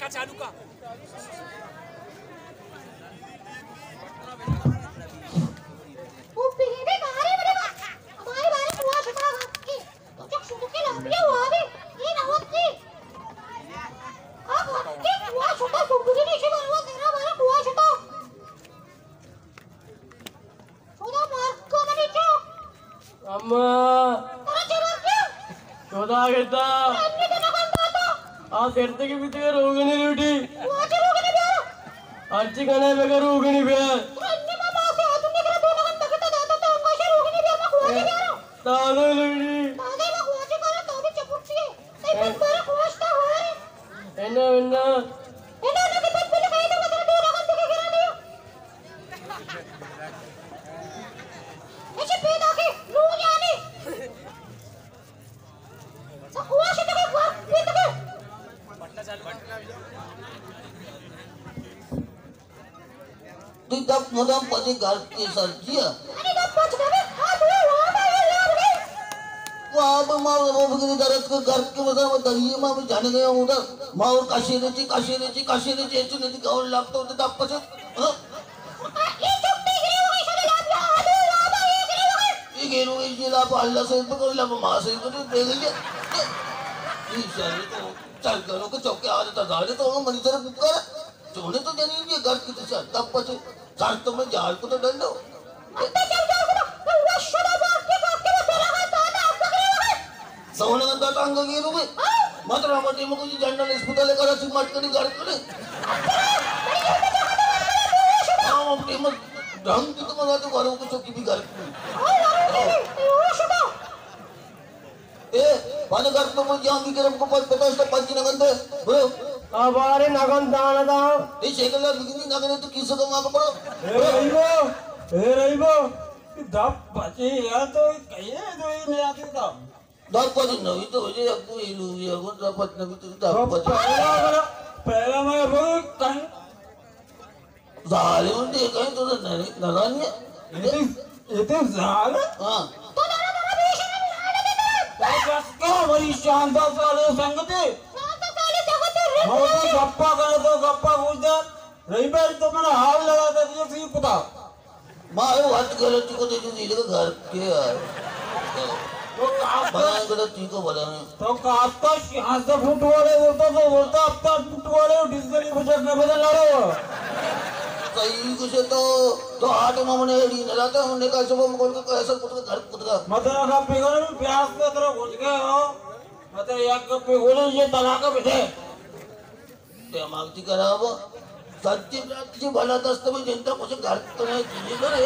چالو کا۔ او پیرے بارے بڑے با-، ہمارے بارے کوا شتا وقت کے۔ تو چک شدو کے لابیا وابے، اے نوت کے۔ اب وقت کے کوا شتا سوگری نیشے بارے وا تیرا بارے کوا شتا۔ چودا مارکا منی چو۔ اما۔ ترا چے مارکا؟ چودا گتا۔ انی تو نگن داتا۔ آ سرتے کے پیتے روگنی روٹی۔ واجہ روگنی بیارا۔ ہرچی کنے بگر روگنی بیار۔ انی ماما سے آتو نگرا تو نگن دکتا داتا تو انگا شے روگنی بیار ما کواجہ بیارا۔ تازہ روگنی۔ تازہ ما کواجہ کرا تو بھی چپک چیے۔ تئی پت بارا گوشتا ہوئے۔ انا، انا۔ انا، انا، تئی پت بلے کئے تو مطلب دو لگن تکے گرا نہیں۔ اچھا، پیدا کے، لو جانے۔ سکوا شتے کے گوا، پیدا کے۔ تئی دپ مدام پچے گرک کے سر جیا۔ ارے دپ پچ گئے، آ بڑا واب آ گئے، واب گئے۔ واب ما وہ بگری درد کے گرک کے مدام دریے ما بھی جانے گئے ہوں ادھر۔ ما اور کشے دے چی، کشے دے چی، کشے دے چی، ایسے نہیں گاؤں لگتا ہوتے دپ پچے۔ ہاں؟ اے چٹی گرے ہوئے، شاید لاب یا آدو واب آ گئے گرے ہوئے۔ یہ گیرو یہ لاپ اللہ سے تو کوئی لاپ ما سے تو دے گئی ہے۔ یہ شاید تو چل کرو کہ چوکے آج تزارے تو منی طرف کر۔ چونے تو جنین یہ گھر کی تو سر تب پچے۔ سر تو میں جال کو تو ڈنڈو۔ سونے کا داتا انگا گیرو بے۔ مت رہا مٹی میں کچھ جنرل اسپتال ہے، کرا سی مٹ کری گھر کری۔ ہاں، مٹی میں ڈھنگ کی تو مزہ تو گھروں کو چوکی بھی گھر کری۔ اے، پانے گھر تو مجھے آنگی کرم کو پت پتا اس کا پنچ نگن دے، برو۔ آ بارے نگن دانا دا۔ اے شیخ اللہ بگنی نگنے تو کیسے تو ماں کو پڑو۔ اے رہیبو، اے رہیبو، دپ بچے یا تو کہیے تو یہ نہیں آتے دا۔ دپ بچے نوی تو وجہ اب تو یہ لوگی ہے، وہ دپ بچے نوی تو دپ بچے۔ پہلا، پہلا میں وہ کہیں ظالم دیکھیں تو نہ، نہ رانی۔ یہ تو، یہ تو ظالم۔ ہاں۔ بس کا وہی شانتا سالے سنگتے۔ ہاں، تو گپا کرے تو گپا گوش دے۔ رہی بھائی تو میرا حال لگا دے، یہ سی پتا۔ ما اے وت غلطی کو دے جو دل کے گھر کے آئے۔ تو کہا بنا غلطی کو بنا۔ تو کہا تو شانتا فٹ والے، وہ تو، وہ تو اب تک فٹ والے، ڈیزل ہی بچت میں بدل رہے ہو۔ صحیح کچھ تو، تو آٹو مامنے ایڈی نہ لاتا، انہیں کا سب مکول کو ایسا کچھ گھر کچھ کا۔ مطلب آپ پیغام میں پیاس کا طرح گھس گئے ہو۔ مطلب یک گپے گوشے، یہ طلاق بٹھے۔ دماغ تی خراب۔ سچی برات جی بھلا دست میں جنتا کچھ گھر تو نہیں چیزیں کرے۔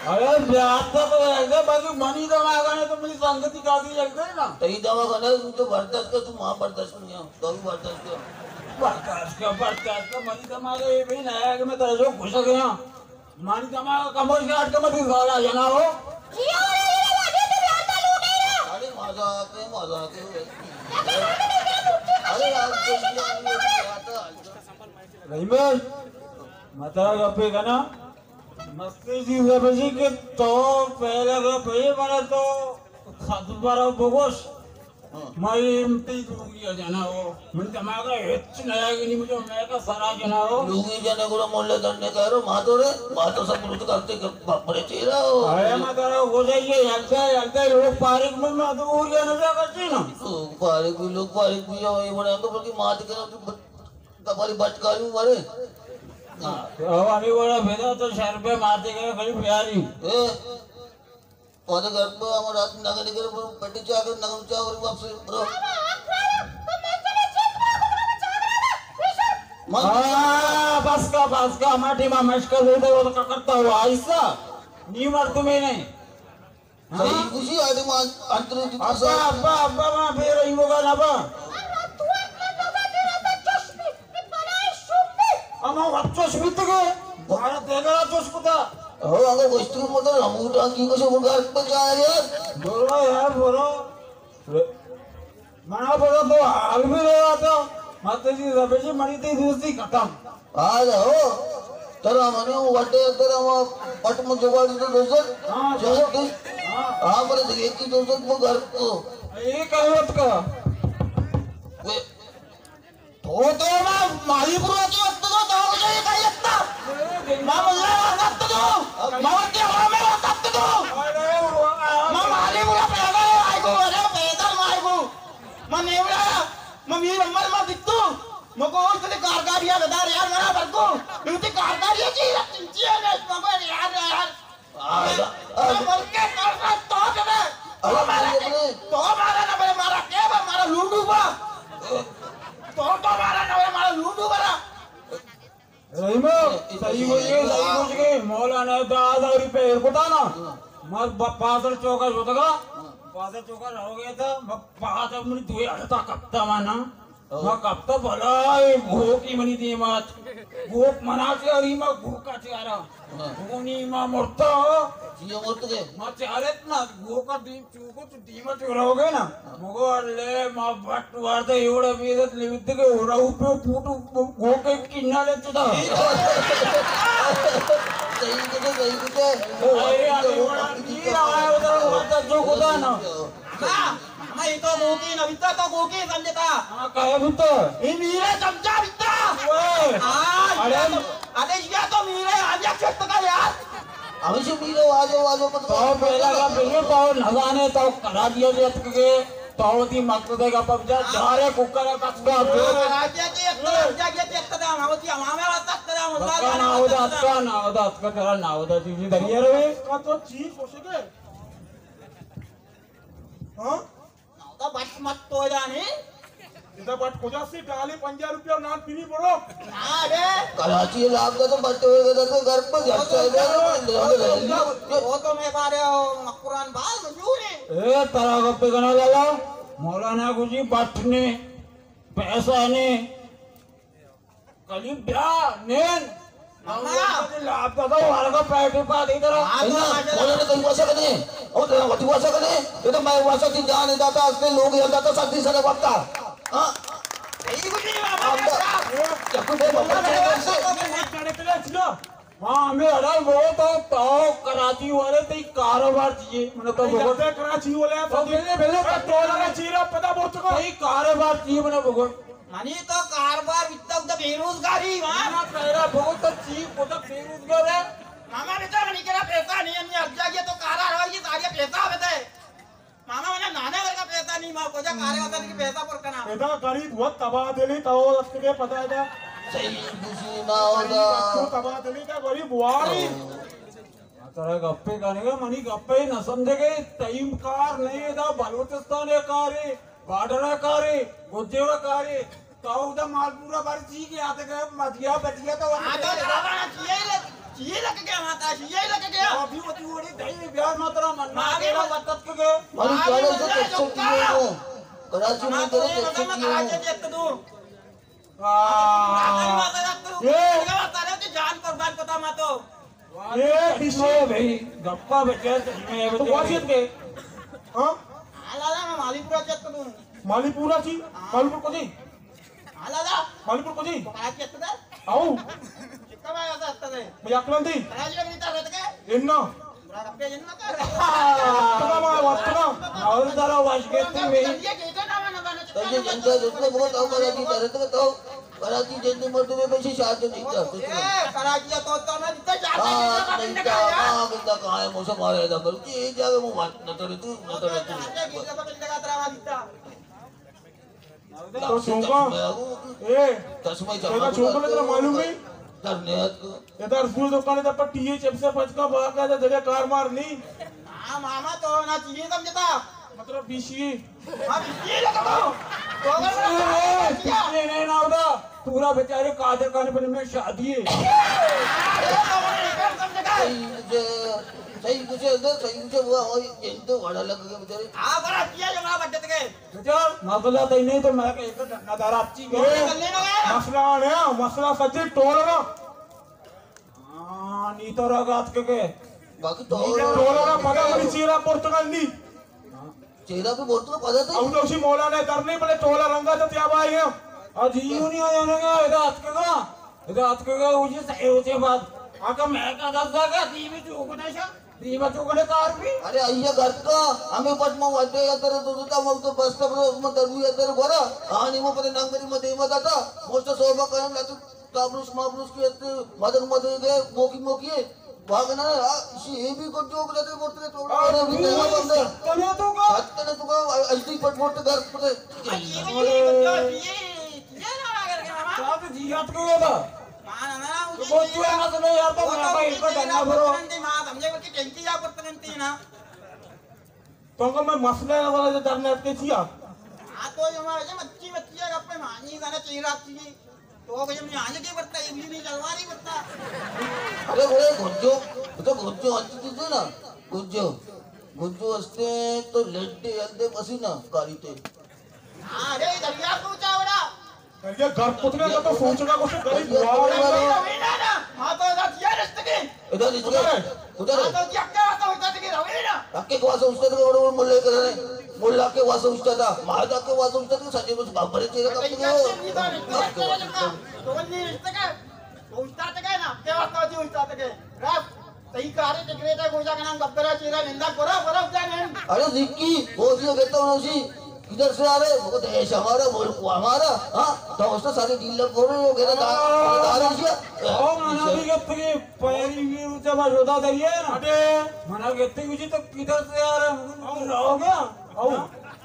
ارے بیات تو ایسے باقی منی دماغ ہے تو میری سنگتی کا دی لگ گئے نا۔ تئی دماغ ہے نا، تو برداشت کر، تو ماں برداشت نہیں ہے، تو بھی برداشت کر۔ برداشت کر، برداشت کر، منی دماغ ہے، یہ بھی نیا ہے کہ میں تیرے سے گھس گیا۔ مانی دماغ کمر شاٹ کا مت سارا جنا ہو۔ جی ہو رہی ہے، واجہ تو بہت لوگ ہے نا۔ ارے مزاق ہے، مزاق ہے۔ ارے یار، رحیم بھائی، متا گپے کنا، مستی چیز ہے بجی کہ تو پہلے گپے بنا تو خط پر بگوش۔ ہاں۔ مئے امتی لوگی جنا ہو۔ من دماغ ہچ نیا گنی مجھے میں کا سرا جنا ہو۔ لوگی جنے گڑا مولے دن نے کہہ رو، ماں تو رے، ماں تو سب ملک کرتے کہ باپ رے تیرا ہو۔ ارے ماں ترا ہو جائیے، یلتے، یلتے لوگ پارک میں، میں تو اور جنے جا کرتے نا۔ لوگ پارک بھی، لوگ پارک بھی جاؤ، یہ بڑا تو بلکہ ماں تو کہنا تو کپاری بٹکاری مارے۔ ہاں۔ او ہمیں بڑا بھیدا تو شہر پہ ماتے گئے کہیں پیاری۔ اے؟ پادا گھر پہ ہمارا رات نگن کر، برو پٹی چا کر، نگن چا کر، واپس برو۔ من ہاں، بس کا، بس کا، ماٹی ما مشکل دے دے، وہ تو کرتا ہوا ایسا۔ نی مر تمہیں نہیں۔ صحیح خوشی آدم انترے تو ابا، ابا، ابا، ما بے رہی ہوگا نا با۔ اما وچوش بیتگے، بھارت دیگرا چوش کتا۔ او، اگر گوشتگے مطلب ہموٹا کی کو شو گھر پہ جائے یار۔ برو یار، برو۔ منا پتا تو حال بھی رہا تھا۔ مت جی ربشی منی تی دوستی ختم۔ آج ہو، ترا منی وٹے ترا ما پٹ مو جوڑی تو دوست۔ ہاں، جو دوست۔ ہاں۔ ہاں، پر دیکھی دوست مو گھر کو۔ یہ کہوت کا۔ وے، تو او تو ما مالی پورا تو اتو تو تو جائی کئی اتو۔ ما ملا واسطہ اتو۔ ما وتی عوام واسطہ اتو۔ ما مالی پورا پیدا آئی کو، ارے پیدا آئی کو۔ ما نیوڑا، ما میر عمر ما دتو۔ ما کو اس نے کارگاریا بدار یار، مرا برکو۔ میری کارگاریا چی رکھتی چی ہے، ما کو یار، یار۔ آ، آ، آ، بلکہ کارگار تو جنے۔ تو مارا، تو مارا نہ بلے مارا کے با، مارا لوڈو با۔ تو، تو مارا نہ بلے مارا لوڈو برا۔ رحیمو، صحیح گوشگے، صحیح گوشگے۔ مولانا دہ ہزار روپے ایر کتا نا۔ ہاں۔ ما ب-، بازار چوکا شتگا۔ ہاں۔ بازار چوکا رہو گیا تھا، ما بازار منی دوئے اڑتا کپتا مانا۔ ہاں۔ ما کپتا بلا، اے گوکی منی دیمات۔ گوک منا چاری، ما گوکا چارا۔ ہاں۔ گونی ما مرتا۔ جی مرتگے۔ ما چارت نا، گوکا دیم چوکو تو دیما چورا ہو گئے نا۔ مگو اللہ، ما بٹ وارتا ایوڑا بیدت لیوت کے اورا اوپے پوٹو گوکے کنالے چدا۔ صحیح کتے، صحیح کتے۔ ارے، ابھی وڑا میر آیا ادھر، وہاں تک جو خدا نا۔ ہاں، ہاں، یہ تو گوکی نہ بیتا، تو گوکی سمجھتا۔ ہاں، کہے بیتا؟ یہ میرے چمچا بیتا۔ اوئے۔ ہاں، ارے۔ یہ تو، ارے، یہ تو میرے، آج یہ چست کا یار۔ ہمیشہ پیلو، واجو، واجو، مت تو پہلا کا پہلے تو نزانے تو کرا دیا جت کے، تو دی مقصد کا پب جا، جارے ککر کا کس کا۔ کرا دیا جی، اتنا جا گیا جی، اتنا ہم ہوتی، ہم ہمیں واسطہ اتنا ہم بکا نہ ہوتا، اتنا نہ ہوتا، اتنا کرا نہ ہوتا، چیزیں دریا روے۔ کا تو چیز پوچھے گئے؟ ہاں؟ نہ ہوتا، بس مت تو جانے۔ ادا بٹ کجا سے ڈالے پنجاہ روپیہ نان پینی برو۔ نہ رے۔ کراچی لاپ کا تو بٹ ہوئے گا تو گھر پر جاتا ہے، گھر پر رہ لیا۔ وہ تو میں بارے مکران باز مشہور ہے۔ اے ترا گپے کنا لالا، مولانا گوشی بٹ نے، پیسہ نے، کلی بیا نین۔ ماما۔ لاپ دادا وارگا پیٹے پا دے ترا۔ ہاں، تو اینا، ماشاءاللہ۔ مولانا تئی واسا کنے، او ترا وتی واسا کنے، یہ تو میں واسا تئی جان داتا، اس نے لوگ یہ داتا، سب دی سر وقتا۔ ہاں۔ صحیح کچھ نہیں بابا۔ ہاں، چکو دے بابا، چکو دے۔ ہاں، ہمیں اڑا وہ تو، تو کراچی والے تئی کاروبار چاہیے، منا تو بگو۔ کراچی والے تو بلے، بلے، ٹولا چیرا پتا بہت کو۔ تئی کاروبار چاہیے، منا بگو۔ منی تو کاروبار بیتا، تو بے روزگاری، ہاں؟ ماما، تیرا بہت چی، کتا بے روزگار ہے؟ ماما، بیٹا، منی کرا پیسہ نہیں ہے، ہر جگہ تو کارا رہا، یہ سارے پیسہ بتا ہے۔ ماما، منا نانا ورگا پیسہ نہیں، ماں کو جا کارے ہوتا نہیں کہ پیسہ پر کنا۔ ادا غریب وقت تبادلے تو وقت کے پتا ہے دا۔ صحیح بوجی نہ ہوتا۔ غریب وقت تبادلے دا غریب واری۔ ترا گپے کنگا، منی گپے نہ سمجھگے، تئیم کار نہیں دا، بلوچستان کارے، بارڈر کارے، گجرا کارے، تو اودا مال پورا بر چی کے آتے گئے، مدیا بچیا تو ہاں، تو ترا چیے لگ، چیے لگ گیا ماتا، چیے لگ گیا۔ ابھی وتی وڑی دہی بیار ما ترا من ما بھی تیرا وقت کے گئے۔ منی جانے سے چکسو کیے ہوں۔ کراچی میں تیرے چکسو کیے ہوں۔ ہاں۔ اے۔ جان قربان کتا ما تو۔ اے پیشے بھائی، گپا بچے تو میں تو بچے۔ واجب کے۔ ہاں؟ ہاں لالا، میں مالی پورا چیک کروں۔ مالی پورا چی؟ ہاں۔ مالی پور کو جی؟ ہاں لالا۔ مالی پور کو جی؟ تو کہا چیک کر؟ آؤ۔ کتنا میں ایسا ہفتا دے؟ میں اکلن دی۔ کراچی میں کتنا رہتے کے؟ انّا۔ برا گپے جن مت کر۔ تمام آواز تمام۔ اور ذرا واش کے تم بھی۔ یہ کہتے نا، میں نہ بنا تو یہ جنتا جتنا بہت ہمارا جی درد تو کراچی جندی مردمے پیشی شاد نہیں کرتے۔ اے، کراچی تو تو نہ جتنا شاد ہاں، نہیں نہیں کرتا۔ ہاں، بندہ کہاں ہے؟ موسم آ رہا ہے، بلکہ یہ جگہ وہ بات نہ کرے تو، نہ کرے تو۔ تو چونکا؟ اے، چشمہ تو چونکا ترا معلوم نہیں؟ در نیت کو۔ ادھر سور دکان ہے، پر ٹی ایچ ایف سے پچ کا باقاعدہ جگہ کار مار نہیں۔ ہاں، ماما تو نہ چیزیں سمجھتا۔ مطلب بیشی۔ ہاں، بیشی لگا تو۔ تو اگر اے، اے، بیشی نہیں، نہ ہوتا۔ پورا بیچارے قادر خان بن میں شادی ہے۔ صحیح کچھ، صحیح کچھ ہے، صحیح کچھ ہے، وہ، وہ، یہ تو بڑا لگ گیا بیچارے۔ ہاں، بڑا کیا جو وہاں بڈت گئے۔ بیچار، نازلہ تئی نہیں تو میں کہ ایک نظر آپ چی گئے۔ مسئلہ آنے، مسئلہ سچے ٹول نا۔ ہاں، نی تو رگات کے کے۔ باقی تو ٹولا را پدا منی چیرا پورتگال نی۔ چیرا بھی پورتگال پدا تو۔ او تو اسی مولانا در نہیں بلے ٹولا رنگا تو تیا بائی ہے۔ اج یوں نہیں آیا نا، ادا اتکگا۔ ادا اتکگا، اسی سہی ہوتے بعد۔ آقا میں کا دس دا گا، دی بھی تو کو دشا۔ دیما چو کنے کار بی؟ ارے، آئی ءَ گھر کا، ہمیں پٹ ما وڈے یا تر تو تا، ما تو بس تب ما درو یا تر گورا، آنی ما پتے ننگری ما دیما داتا، موسٹ سوبا کرن لاتو، تابلوس مابلوس کی ات، مدن مدن گئے، موکی موکی ہے، بھاگنا ہے، آ، اسی اے بھی کو جو کرتے بولتے تو، آ، ارے، بھی دیما بندہ۔ ستنے تو کا؟ ستنے تو کا، اجدی پٹ پٹ گھر پتے۔ یہ، یہ، یہ، یہ، یہ نہ اگر کے ماما۔ کیا تو جی ہاتھ کو ہوتا؟ ماں نہ، نہ، تو مجھے بہت جی چوڑا نہ سمجھ یار، تو وہ ماما تو ایک بار مجھے ڈرنا نا برو۔ بولتے ماں سمجھے، بلکہ ٹینکی یا پر تنتی نا۔ تو کو میں مسئلہ ہے والا جو ڈرنا اٹکے چیا۔ ہاں، تو یہ ہمارے جو مچھی، مچھی ہے، اپنے مانی کا نا چہرہ چاہیے۔ تو کہ ہم یہاں کے برتا، یہ بھی نہیں، جلواری برتا۔ ارے، بڑے گنجو، تو گنجو اچھی چیز ہے نا، گنجو، گنجو ہستے تو لڈے ہلدے پسینا کاری تے۔ ہاں، ارے، دریا سوچا ہو رہا۔ دریا گھر پتنے کا تو سوچنا کچھ غریب ہوا ہے۔ روینا نا، ہاں تو ادا دیا رستگی۔ ادا رستگی۔ ادھر ہے۔ ادھر ہے۔ ہاں تو دیا کیا تو ادا دگی روینا۔ اکے کو واسو استاد کو بڑو ملے کرے۔ ملا کے واسو استاد تھا۔ مہادا کے واسو استاد تھا، سجے بس بابرے تیرا کب تک ہو؟ تو نہیں رستگی۔ تو استاد کے نا، کے واسو استاد کے۔ رس۔ تئی کارے ٹکریٹا گوشا کناں گبرا چیرا نندا کرا برف جانن۔ ارے زکی، وہ سی کہتا ہوں سی، کدھر سے آ رہے؟ وہ تو دیش ہمارا، ملک وہ ہمارا۔ ہاں، تو اس نے ساری ڈیل لگ ہو رہے ہو، کہتا دار، دار ایشیا۔ او منا بھی گپت کہ پیری بھی روچا ما رودا دریے نا۔ اٹے۔ منا گپت کہ جی تو کدھر سے آ رہے؟ ہم رہو گیا۔ او۔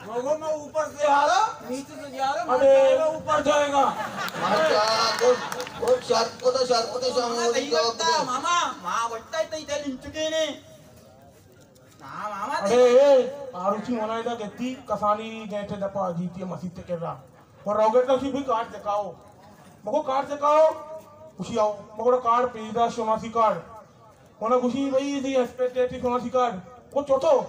مگر میں اوپر سے آ رہا، نیچے سے جا رہا، میں ارے۔ جائے گا، اوپر جائے گا۔ اچھا، گڈ، گڈ، شرپ کو تو، شرپ کو تو، شام ماما، کو تئی جواب وقتا، دے۔ ماما، ماں وقتا تئی دل انچکے نے۔ نا، ماما، ارے، تئی اے، آروچی منا ادا گتی، کسانی گیٹ دپا جیتی مسیت کے را۔ اور روگٹ کا بھی کارڈ دکھاؤ۔ مگو کارڈ دکھاؤ۔ خوشی آؤ۔ مگو کارڈ پیدا شناسی کارڈ۔ اونا گوشی، بھئی، دی ایکسپیکٹیڈ شناسی کارڈ۔ وہ چوتھو۔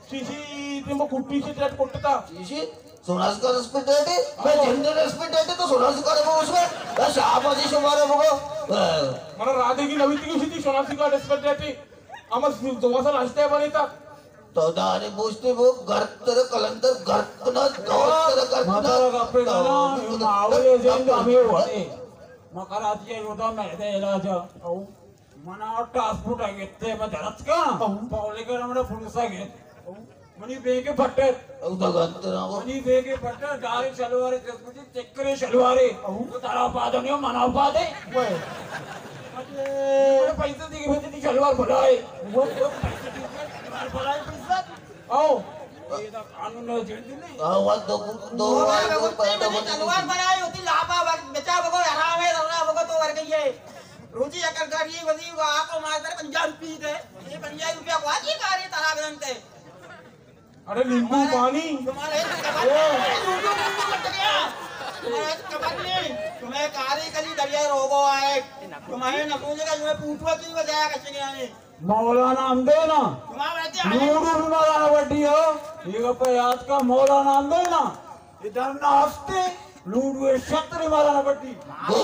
چیشی، تم کو کٹی سے ٹیٹ کٹتا۔ چیشی، شناسی کارڈ ایکسپیکٹیڈ؟ میں ہاں۔ جنرل ایکسپیکٹیڈ تو شناسی کارڈ کو اس میں۔ بس آپ اسی شمارے بگو۔ منا رادے کی نوی تھی، اسی تھی شناسی کارڈ ایکسپیکٹیڈ۔ اما دو سال ہستے بنے تا۔ تو دانے بوجھتے وہ گرد تر کلندر گرد کنا، دور تر گرد کنا۔ مطلب اپنے نانا، ماحول ہے جن ہمیں ہوئے۔ مکراتی ہے، وہ تو میں دے علاج۔ او۔ منا ٹرانسپورٹ ءَ گپت ءُ من در اتکاں۔ ہو۔ پاولے کر ہمڑا پولیس ءَ گپت۔ ہو۔ منی بیگ ءَ پٹت۔ او دگہ انت نہ ہو۔ منی بیگ ءَ پٹت، ڈارے شلوارے، دست کجی چکرے شلوارے۔ ہو۔ تو ترا پاد نیو، منا پادے۔ وے۔ اچھا۔ پیسے دی، پیسے دی شلوار بلائے۔ وہ پیسے دی شلوار بلائے پیسے۔ او۔ اے دا قانون ءِ جند نہیں۔ آ، وقت دو، دو، دو، دو، دو، دو، تلوار بنائے ہوتی، لاپا بچا بگو، حرام ہے، زرا بگو تو ور گئی ہے۔ روچی اکل کاری وزی، وہ آ کو مار کر پنجاب پی دے۔ یہ پنجاب روپیہ کو آتی کاری ترا بنتے۔ ارے لیمبو پانی۔ تمہارے خبر اے۔ نہیں، لوڈو، لوڈو مت گیا۔ تمہارے خبر نہیں۔ تمہیں کاری کلی دریا روگو آئے۔ تمہارے نہ سوچے گا، تمہیں پوچھو کی وجہ ہے کچھ نہیں آنے۔ مولانا ہم دے نا۔ لوڈو بھی مولانا بڈی ہو۔ یہ گپا یاد کا، مولانا ہم دے نا۔ ادھر نہ ہستے، لوڈو ہے شتر مولانا بڈی۔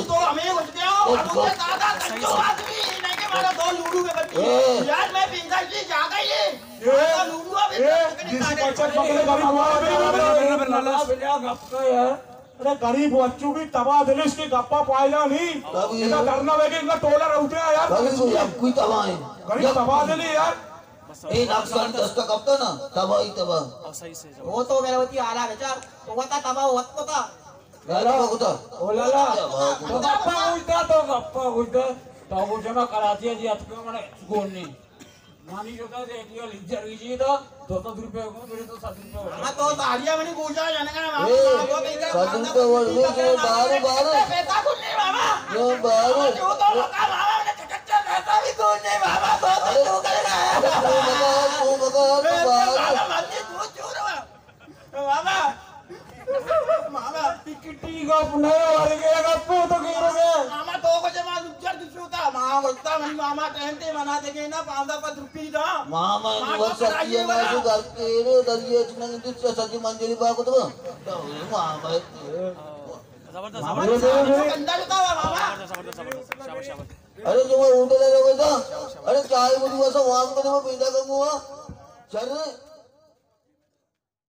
تو ہمیں اٹھ گیا ہو، ہم سے زیادہ سنجو آدمی نہیں کہ مارا دو لوڈو میں بڈی۔ اے۔ یار میں پیدا کی جا گئی ہے۔ اے۔ لوڈو ابھی اے، تک نہیں جس کھانے۔ بچت بکرے کا بھی ہوا ہے۔ بلا، بلا، بلا، گپ کا یار۔ ارے غریب بچو بھی تباہ دلش کے گپا پائلا نہیں۔ کبھی ادا دھرنا وے کے انگا ٹولا روتے ہیں یار۔ کبھی کوئی اب کوئی تباہ ہے۔ غریب تباہ دلی یار۔ اے نقصان دستا کپتا نا، تباہی تباہ۔ وہ تو میرا وتی حالا بچار، تو وتا تباہ وت کتا۔ لالا بگتا۔ او لالا۔ تو گپا گوشتا، تو گپا گوشتا۔ تو گوشتا کراچی جی اتکا منا گون نہیں۔ مانی جو تھا، ایک یہ لیجر کی چیز تھا، دو سو روپے کو، میرے تو سات سو روپے ہو گئے۔ ہاں، تو ساریا منی گوشا جانے کا، ماما، اے، ماما، تو کہیں کا سات سو روپے وہ، وہ، وہ، بارو، بارو۔ پیسہ کون نہیں، ماما؟ وہ بارو۔ ماما، جو تو لگا، ماما، میں نے چکچا پیسہ بھی کون نہیں، ماما، تو، تو ارے، تو کرے گا۔ ارے، تو بتا، تو بتا، تو اے، بارو۔ ماما، من نے تو چور ہوا۔ ماما، ماما۔ ٹکٹی گپ نہ ورگے گپ تو گیرگے۔ ماما تو کو جما لجر دشوتا۔ ماما وتا منی ماما ٹہنتے منا دگے نا پاندا پد روپی دا۔ ماما، ماما، وستی ما سو گھر کے رے دریا چنگ دچ سجی منجری با کو تو۔ ماما۔ زبردست، ماما، زبردست۔ ماما، کندا لتا ماما۔ زبردست، زبردست، زبردست۔ شاباش، شاباش۔ ارے جو وہ اونٹے لے لو بیٹا۔ ارے چائے مجھے وسا وام کو تو پیدا کروں۔ چل۔